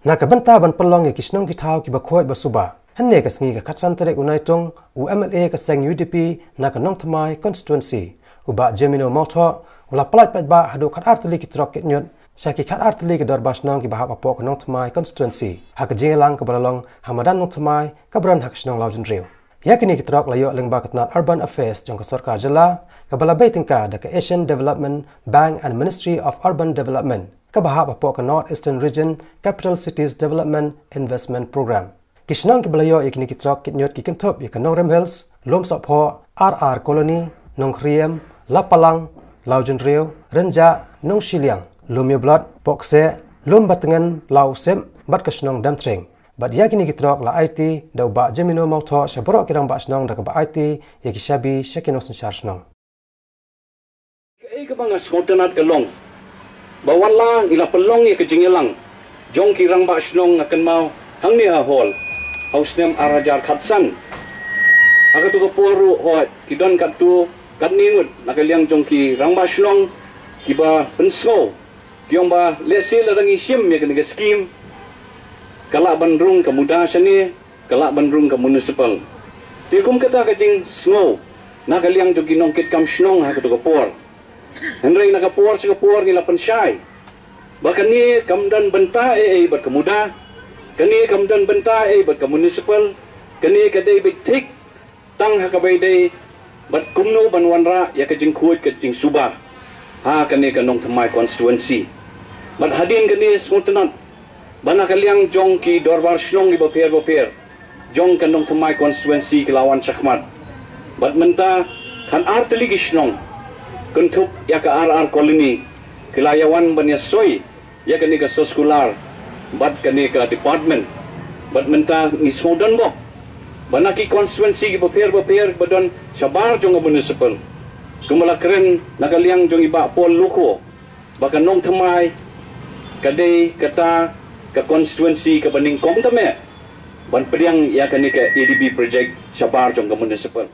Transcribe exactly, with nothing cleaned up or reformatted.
Na ka bynta ban pynlong ïa ki shnong ki thaw kiba khuid ba suba, hynne ka sngi ka khatsan tarik u Naitung, u M L A ka seng U D P na ka Nongthymmai constituency, u Bah Jemino Mawthoh, u la pyllait paidbah haduh khatar tylli ki trok kit ñiut sha ki khatar tylli ki dorbar shnong kiba hap hapoh ka Nongthymmai constituency ha ka jingïalang kaba la long ha madan Nongthymmai kaba don ha ka shnong Lawjynriew. Ïa kine ki trok la ïoh lyngba ka tnat Urban Affairs jong ka sorkar jylla, kaba la bei tyngka da ka Asian Development Bank and Ministry of Urban Development, kaba hap hapoh ka North Eastern Region Capital Cities Development Investment Programme. Ki shnong kiba la ïoh ïa kine ki trok kit ñiut ki kynthup ïa ka Nongrim Hills, Lumsohphoh, R R Colony, Nongkriem, Lapalang, Lawjynriew, Rynjah, Nongshiliang, Lumïablot, Pohkseh, Lumbatngen, Lawsip, bad ka shnong Demthring. Bad ïa kine ki trok la aiti da u Bah Jemino Mawthoh sha baroh ki rangbah shnong da kaba aiti ïa ki shabi sha ki nongsynshar shnong. Kaei kaba nga sngewtynnat ka long ba wat la ngi la pynlong ïa ka jingïalang jong ki rangbah shnong, nga kynmaw hangne ha hall ha u snem ar hajar khatsan. Ha katu ka por ruh, hooid, ki don katto katne ngut na ka liang jong ki rangbah shnong kiba pynsngew, ki ong ba lehse lada ngi shim ïa kane ka skim, ka lah ban rung ka MUDA shane, ka lah ban rung ka municipal. Te kum kata ka jingsngew na ka liang jong ki nongkitkam shnong ha katu ka por. Hynrei na ka por sha ka por ngi la pynshai ba kane kam don bynta ei ei bad ka MUDA, kane kam don bynta ei bad ka municipal, kane ka dei beit thik tang ha kaba ïadei bad kumno ban wanrah ïa ka jingkhuid ka jingsuba ha kane ka Nongthymmai constituency. Bad hadien kane, sngewtynnat ba na ka liang jong ki dorbar shnong kiba pher ba pher jong ka Nongthymmai constituency ki la wan shakhmat. Bad mynta khatar tylli ki shnong, kynthup ïa ka R R Colony, ki la ïa wan ban ïa soi ïa kane ka soskular bad kane ka department. Bad mynta ngi sngewdon bok ba na ki constituency kiba pher ba pher ba don shabar jong ka municipal, kumba la kren na ka liang jong i Bah Paul Lukho, ba ka Nongthymmai ka dei kata ka constituency kaba nyngkong tame ban pdiang ïa kane ka A D B project shabar jong ka municipal.